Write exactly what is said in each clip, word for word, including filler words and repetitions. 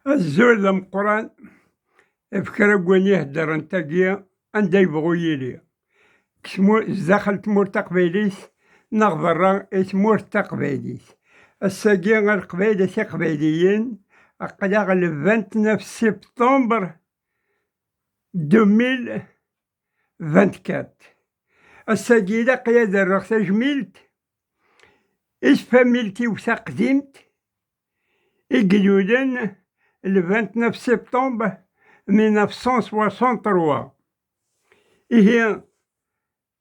Azul d ameqqran ɣef kra n win iheddren tagi, anda yebɣu yili, deg tmu-, zdaxel tmurt taqbaylit neɣ berra i tmurt taqbaylit. Ass-agi, a Leqbayel, a Tiqbayliyin, aql-aɣ le vingt-neuf septembre deux mille vingt-quatre. Ass-agi, ilaq-iyi ad rreɣ tajmilt i tfamilt-iw taqdimt i ilulen le vingt-neuf septembre mille neuf cent soixante-trois. Ihi,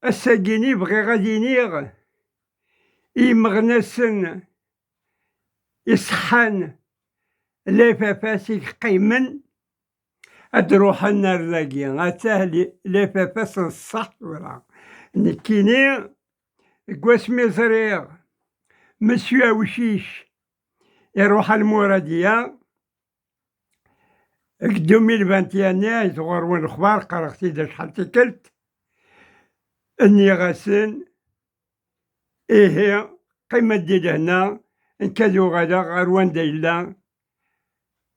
ass-agi-ni bɣiɣ ad iniɣ i yimeɣnasen iṣeḥḥan, la F F S i yeqqimen, ad d-ruḥen ar dagi. Attah, li-, la F F S n ṣṣeḥ tura. Nekkini, deg wasmi ẓriɣ Monsieur Awcic iruḥ ar Muradiya, deg deux mille vingt et un, ay ɣur-wen lexbar, qqareɣ-t-id acḥal tikkelt, nniɣ-asen, ihi, qqimet di lehna, nekk ad uɣaleɣ ɣer wanda yella.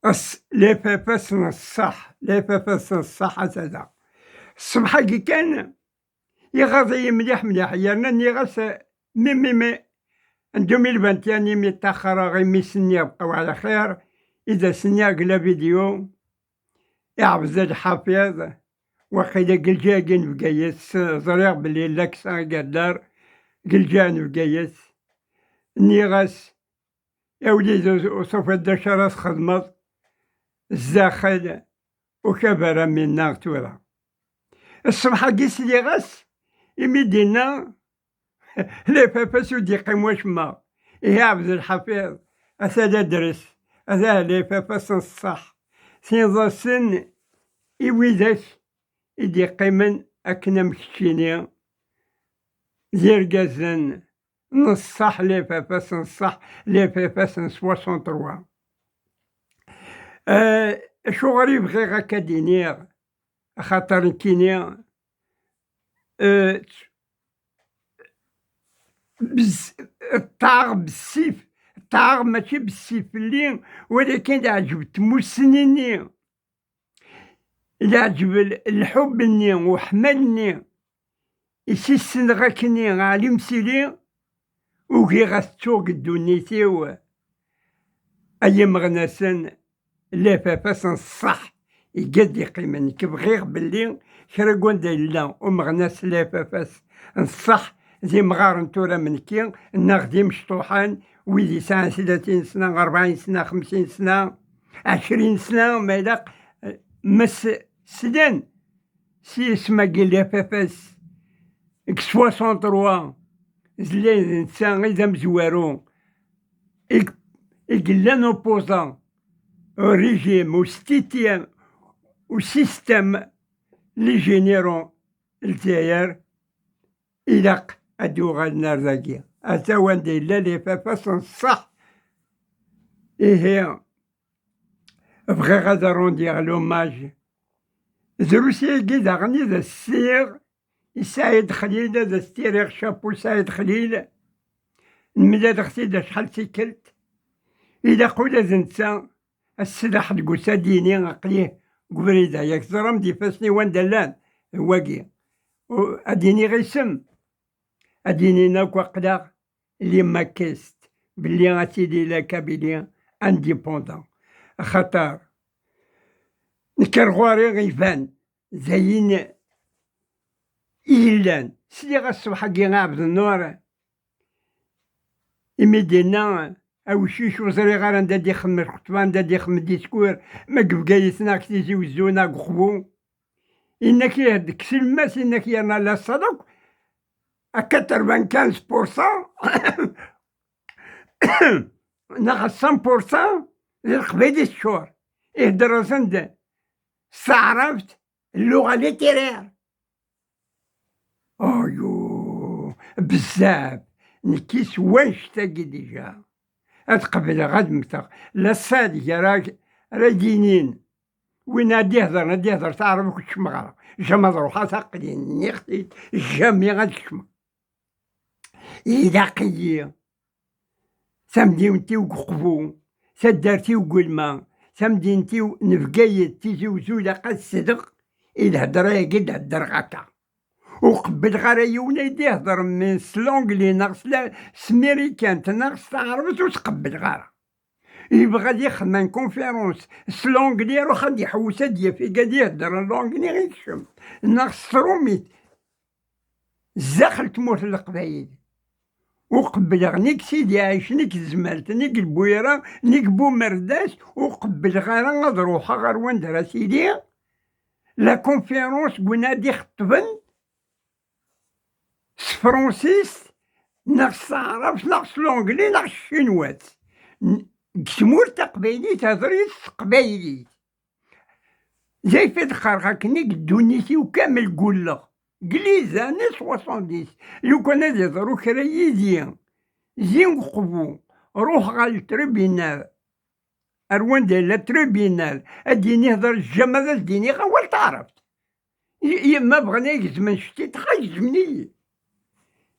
As-, la F F S n ṣṣeḥ, la F F S n ṣṣeḥ, a tada. Ṣṣbeḥ-agi kan, iɣaḍ-iyi mliḥ, mliḥ, yerna nniɣ-as, mi, mi, mi, en deux mille vingt et un, imi ṭṭaxreɣ, imi s-nniɣ bqaw ɛla xir, i d as-nniɣ deg la vidéo, i Ɛebd Lḥafiḍ, waqila deg lǧiha-agi n Bgayet, s-, ẓriɣ belli l'accent i yedder deg lǧiha n Bgayet. Nniɣ-as, a wlidi, ur tufiḍ d acu ara txedmeḍ zdaxel ukabar am winna tura. Ṣṣbeḥ-agi sliɣ-as, imi d-inna, la F F S ur d-yeqqim wacemma. Ihi Ɛebd Lḥafiḍ, ata d adres, ata la F F S n ṣṣeḥ. Tiniḍ-asen i widak i d-yeqqimen akken am keččini, d irgazen n ṣṣeḥ, la F F S n ṣṣeḥ, la F F S n soixante-trois. Eh, acuɣer i bɣiɣ akka d-iniɣ? Axaṭer nekkini, eh, bez-, ṭṭaɣ bessif, ṭṭaɣ mačči bessif fell-i, walakin d aɛǧeb n tmussni-nni, d aɛǧeb l-, lḥubb-nni, uḥmal-nni i s-issneɣ akkenni Ɛli Msili, ugiɣ ad t-ttuɣ deg ddunit-iw. Ay imeɣnasen, la F F S n ṣṣeḥ i gad yeqqimen. Nekk bɣiɣ belli kra n wanda yella umeɣnas la F F S n ṣṣeḥ, d imɣaren tura am nekki, neɣ d imecṭuḥen, wid yesɛan tlatin sna, rebɛin sna, xemsin sna, ɛecrin sna, ma ilaq, ma s-, slan s yisem-agi la F F S, deg soixante-trois, d la-, d netta i d amezwaru, i, i yellan opposant au régime, au système, au système, les généraux, Lezzayer, ilaq ad d-uɣalen ar dagi. Ata wanda yella la F F S n ṣṣeḥ. Ihi, bɣiɣ ad rendiɣ l'hommage. Drus-agi daɣen i d as-ssiɣ i Saɛid Xlil, ad as-tiriɣ chapeau Saɛid Xlil. Nemlaleɣ-t-id acḥal tikkelt. Ilaq ula d netta, ass-a deg uss ad d-yini aql-i deg ubrid-a. Yak teẓram d ifassen-iw anda llan, d wagi. U-, ad d-iniɣ isem, ad d-inin akk aql-aɣ les maquistes, belli ad tili la Kabylie indépendant. Axaṭer nekk ar ɣur-i iban d ayen i yellan. Sliɣ-as ṣṣbeḥ-agi i Ɛebd Nnur, imi d-yenna, awcic ur ẓriɣ ara anda d-ixemmem lxetba, anda d-ixemmem diskur, ma deg Bgayet neɣ deg Tizi Wezzu neɣ deg Uqbu. Inna-k ih, deg Silmas, inna-k yerna la salle akk, à quatre-vingt-quinze pour cent neɣ à cent pour cent d Leqbayel i teččur. Ihedder-asen-d s taɛrabt, lluɣa littéraire. Ayu, bezzaf, nekki s wannect-agi déjà. Ad qebleɣ, ad mmteɣ. La salle ara, ara d-inin. Win ad d-ihdren, ad d-ihder taɛrabt, ur keččmeɣ ara. Jamais ad ruḥeɣ, aql-i nniɣ-t-id, jamais ad kecmeɣ. Ilaq-iyi tamdint-iw deg Uqbu, taddart-iw deg Ulma, tamdint-iw n Bgayet, Tizi Uzzu, ilaq ad sdeɣ i lhedra-agi d-heddreɣ akka. Ur qebbleɣ ara yiwen ay d-ihedren s l'anglais neɣ s la-, s tmerikant neɣ s taɛrabt, ur s-qebbleɣ ara. Yebɣa ad ixdem une conférence s l'anglais, iruḥ ad iḥewwes ad d-yaf igad iheddren l'anglais, ikcem. Neɣ s trumit, zdaxel tmurt n Leqbayel. Ur qebbleɣ nek Sidi Ɛic, nek Zmalt, nek Lbuyra, nek Bumerdas, ur qebbleɣ ara ad ruḥeɣ ɣer wanda ara tili la conférence n win ad ixeṭṭben s tefransist, neɣ s taɛrabt, neɣ s l'anglais, neɣ s tcinwat. N-, deg tmurt taqbaylit, hder-it s teqbaylit. Zayf ad qqareɣ akken i ddunit-iw kamel gulleɣ. Deg les années soixante-dix, lukan ad iḍru kra yid-i, zi uqbu, ruḥ ɣer le tribunal, ar wanda yella tribunal, ad d-iniɣ d rejjam, ad as-d-iniɣ awal taɛrabt. I, i, ma bɣan ad gezmen ctiṭex, ad gezmen-iyi.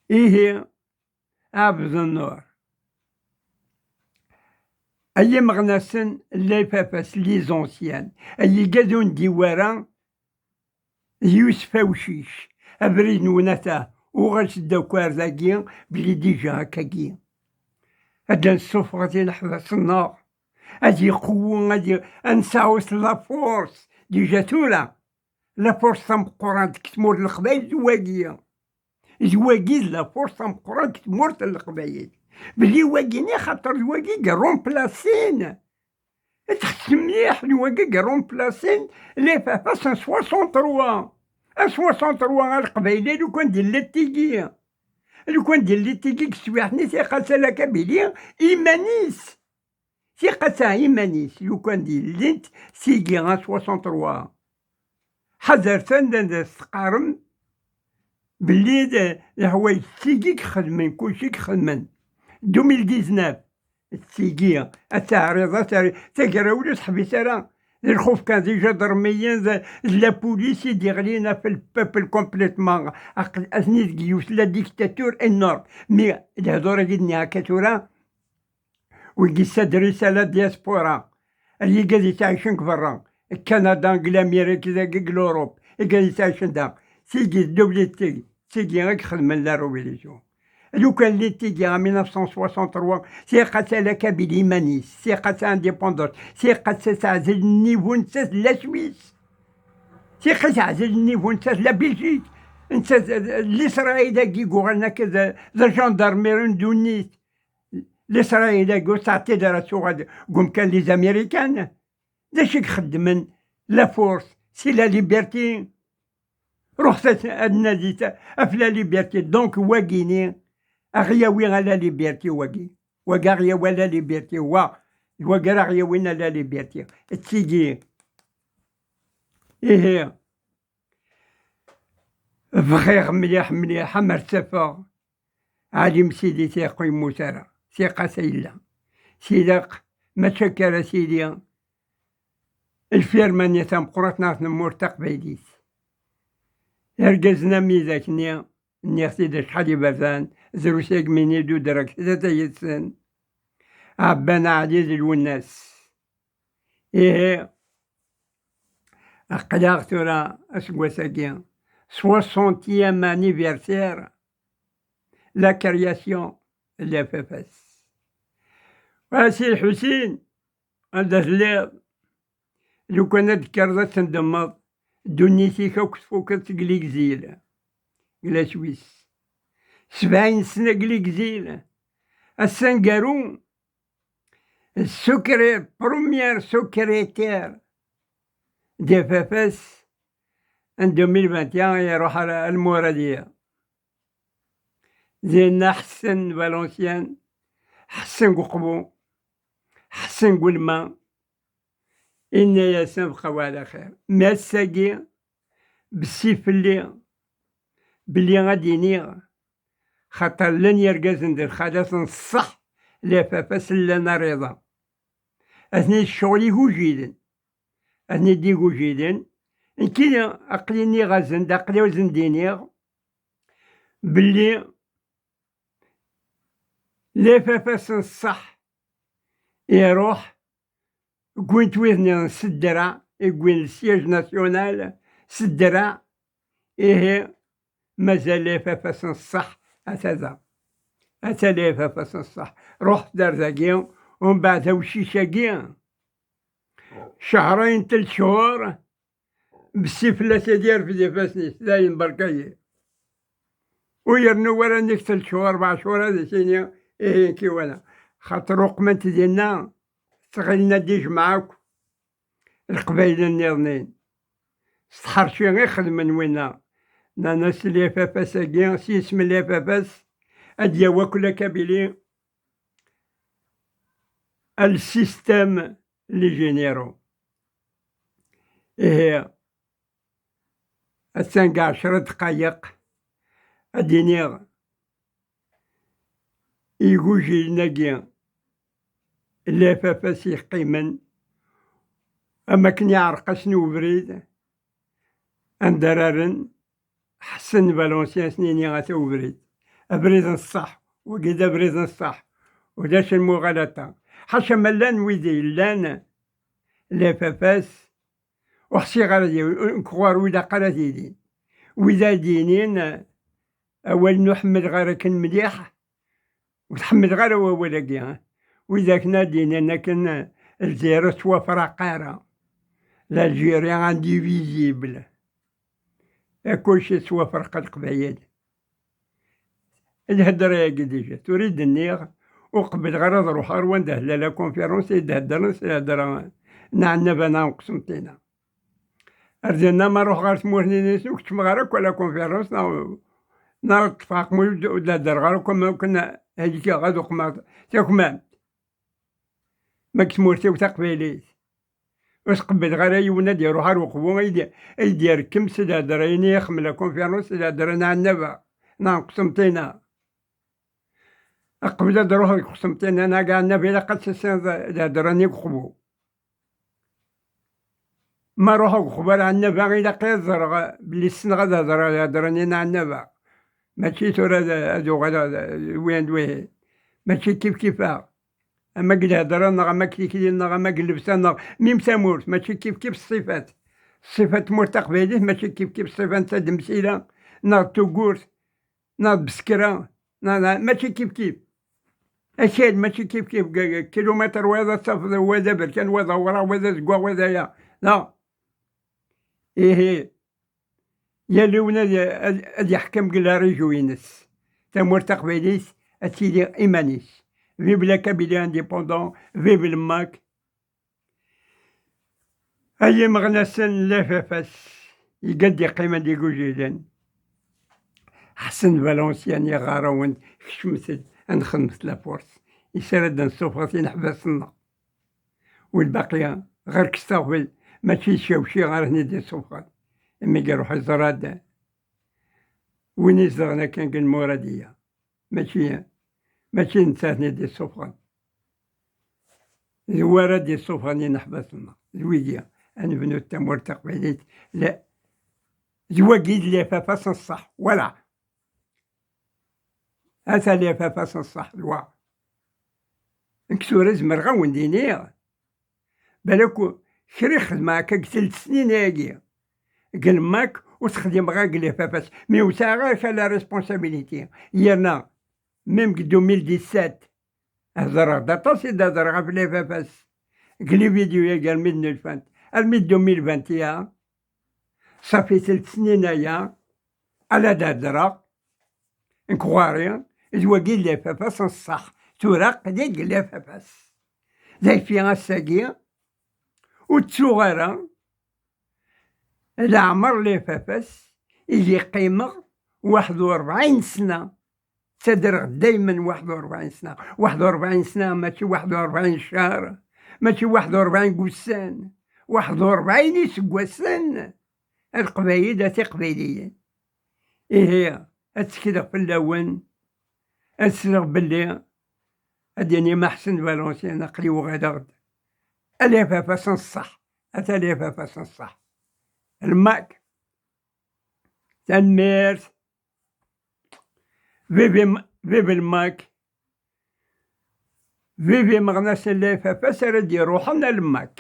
Ihi, Ɛebd Nnur. Ay imeɣnasen, les Fafas, les anciens, ay igad ur ndiw ara d Yusef Awcic, abrid-nwen ata, uɣal s ddakar dagi, belli dija akkagi. Ad d-nessufɣet i leḥbas-nneɣ, ad iqewwu, ad i-, ad nesɛu s la force, dija tura, la force tameqqrant deg tmurt n Leqbayel d wagi. D wagi d la force tameqqrant deg tmurt n Leqbayel. Belli wagi-nni, xaṭer d wagi i irumplasin. Ad txeṣṣem mliḥ, d wagi i irumplasin les Fafas en soixante-trois. En soixante-trois, a Leqbayel, lukan d-illit tigi. Lukan d-illit tigi deg teswiɛt-nni, tiqas a la Kabylie iman-is. Tiqas iman-is, lukan d-illint tigi en soixante-trois. Ḥadret anda, anda s-teqqarem belli d leḥwayeǧ d tigi i ixedmen, kulci i ixedmen. Deux mille dix-neuf, d tigi, ad teɛriḍ, ad teɛriḍ, taggara ur teḥbis ara. D lxuf kan d ijadermiyen, d, d la police i d-iɣlin ɣef le peuple complètement. Aql-, atni deg yiwet la dictature énorme. Mi lehdur-agi d-nniɣ akka tura, wigi s adris a la diaspora, ad yigad yettɛicen deg berra, deg Kanada, deg Lamirik, dagi deg l'Europe, igad yettɛicen da, tigi d double tigi, tigi i ixedmen la révolution. Lukan llint tigi en mille neuf cent soixante-trois, tiqas a la Kabylie iman-is, tiqas a indépendance, tiqas a teɛzel niveau netta d la Suisse, tiqas a teɛzel niveau netta d la Belgique, netta d, d, d l'Israël-agi yuɣalen akka d, d ajandarmeri n ddunit. L'Israël-agi ur tettɛeṭṭil ara tuɣal deg umkan les Américains. D acu i ixeddmen la force, c'est la liberté. Ruḥet ad, ad nadit ɣef la liberté. Donc, wagini, a ɣ-yawi a la liberté, wagi. Wagi a ɣ-yawi a la liberté, wa. D wagi ara ɣ-yawin a la liberté. D tigi. Ihi, bɣiɣ mliḥ, mliḥ, amer ttafeɣ Ɛli Msidi, tiqu yemmut ara, tiqas a yella. Tilaq, mačči akka ara tili, lfirma-nni tameqqrant n tmurt taqbaylit. Irgazen am widak-nni, nniɣ-t-id acḥal iberdan, drus agmi-nni d udrak tlata yid-sen, ɛebban Ɛli d Lwennas. Ihi, aql-aɣ tura aseggas-agi, soixantième anniversaire la création de la F F S. A Si Lḥusin, anda telliḍ? Lukan ad d-tekkreḍ ad tendemmeḍ, ddunit-ik akk tfukeḍ-tt deg l'exil, deg la Suisse. Sebɛin sna deg l'exil. Ass aneggaru, secré-, première secrétaire de F F S en deux mille vingt et un, iruḥ ar, ar Lmuradiya. Dinna Ḥsen Valenciennes, Ḥsen deg uqbu, Ḥsen deg ulma, inna-yasen bqaw ɛla xir. Mi ass-agi, bessi fell-i, belli ad d-iniɣ, xaṭer llan yergazen d lxalat n ṣṣeḥ, la F F S llan ar iḍ-a. Atni d ccɣel igujiden. Atni d igujiden. Nekki aql-i nniɣ-asen-d, aql-i ad asen-d-iniɣ belli la F F S n ṣṣeḥ iruḥ Wwin-t wid-nniḍen s ddreɛ, i wwin le siège national s ddreɛ. Ihi, mazal L F F S n ṣṣeḥ, ata da. Ata L F F S n ṣṣeḥ. Ruḥet-d ar dagi, umbeɛd awcic-agi, cehrayen, telt cchur, bessi fell-as ad yerfed ifassen-is, dayen berka-yi. Ur yernu wara nnig telt cchur, rebɛa cchur ad as-yini, ihi nekk i wala. Xaṭer uqman-t dinna, ttɣilen ad d-ijmeɛ akk Leqbayel nniḍen. S tḥerci i xedmen winna. Nnan-as L F F S-agi, s yisem L F F S, ad d-yawi akk la Kabylie à le système les généraux. Ihi, attan deg ɛecra dqayeq, ad d-iniɣ igujilen-agi, L F F S yeqqimen, am akken iɛreq-asen ubrid, anda ara rren, Ḥsen Valenciennes-nni ata ubrid. Abrid n ṣṣeḥ, wagi d abrid n ṣṣeḥ. Ulac lmuɣalata. Ḥaca ma llan wid yellan, L F F S, ur ḥsiɣ ara d-, nekk ɣur ur ilaq ara ad ilin. Wid ara d-yinin, awal n ur ḥemmleɣ ara akken mliḥ, ur tḥemmleɣ ara wawal-agi, eh? Widak ad d-yinin akken, eh, Lezzayer ur tettwafraq ara. L'Algérie indivisible. Kullec yettwafreq a Leqbayel. Lhedra-agi déjà, tura i d-nniɣ, ur qbileɣ ara ad ruḥeɣ ar wanda tella la conférence i d-heddren s lhedra n Ɛennaba neɣ n Qsenṭina. Ar dinna ma ruḥeɣ ɣer tmurt-nni, ur keččmeɣ ara akk la conférence, neɣ, neɣ ṭṭfeɣ aqmul, ur d-, ur d-heddreɣ ara akk, am akken helkeɣ ad uqmeɣ takmamt. Ma deg tmurt-iw taqbaylit, ur s-qbileɣ ara yiwen ad iruḥ ar uqbu, ay d-, ay d-yerkem s lhedra-inu ixem la conférence, s lhedra n Ɛennaba neɣ n Qsenṭina. Qbel ad ruḥeɣ deg Qsenṭina neɣ deg Ɛennaba, ilaq ad tissineḍ lhedra-nni deg uqbu. Ma ruḥeɣ uqbel Ɛennaba, ilaq ad ẓreɣ belli ssneɣ ad hedreɣ lhedra-nni n Ɛennaba. Mačči tura ad, ad uɣaleɣ d, d wihin d wihin. Mačči kif kif-aɣ. Ama deg lhedra neɣ ama deg tikli neɣ ama deg llebsa neɣ mim tamurt, mačči kif kif ṣṣifat. Ṣṣifat n tmurt taqbaylit mačči kif kif ṣṣifat n tademsila neɣ d tugurt neɣ d bsekra, neɣ, neɣ, mačči kif kif. Akal mačči kif kif, g-, g-, kilumitr wayeḍ ad tafeḍ wa d aberkan, wa d awraɣ, wa d azeggaɣ, wa d aya. Neɣ? Ihi, yal yiwen ad, ad, ad yeḥkem deg la région-ines. Tamurt taqbaylit ad tili iman-is. Vive la Kabylie indépendant, vive le MAK. Ay imeɣnasen n L F F S, i d-yeqqimen d igujilen. Ḥsen Valenciennes yeɣɣar-awen-d, kecmet-d, ad nexdmet la force. Yesra ad d-nessufɣet ineḥbas-nneɣ. U lbaqi ɣer-k s taɣbel, mačči d cawci ara ten-id-issufɣen. Imi iruḥ iẓra-d win izedɣen akken deg lmuradiya. Mačči, mačči d netta ara ten-id-issufɣen. D wi ara d-issufɣen ineḥbas-nneɣ. D wigi, ad nebnu tamurt taqbaylit. La, d wagi i d L F F S n ṣṣeḥ. Voilà. Ata L F F S n ṣṣeḥ, d wa. Nekk tura zemreɣ ad wen-d-iniɣ, balak kra i xedmeɣ akka deg telt snin-agi deg lmak, ur t-xdimeɣ ara deg L F F S, mi ur sɛiɣ ara kra la responsabilité. Yerna, même deg deux mille dix-sept, hedreɣ-d aṭas i d-hedreɣ ɣef L F F S, deg les vidéos-agi armi d-nulfant, armi d deux mille vingt et un, ṣafi telt snin aya, ala d-hedreɣ, nekk ɣur-i, d wagi L F F S n ṣṣeḥ, tura aql-i deg L F F S. D ayfi ass-agi, ur ttuɣ ara leɛmer L F F S i d-yeqqimeɣ waḥed u rebɛin sna. Ttadreɣ daymen waḥed u rebɛin sna. Waḥed u rebɛin sna, mačči waḥed u rebɛin ccer, mačči waḥed u rebɛin n wussan, waḥed u rebɛin iseggasen. A Leqbayel, a Tiqbayliyin. Ihi, ad tekleɣ fell-awen, ad sleɣ belli ad d-inim Ḥsen Valenciennes, aql-i uɣaleɣ-d. L F F S n ṣṣeḥ, ata L F F S n ṣṣeḥ. Lmak. Tanemmirt. Vive, vive lmak. Vivi Meɣnas n Lafafas ara d-iruḥen alemmak.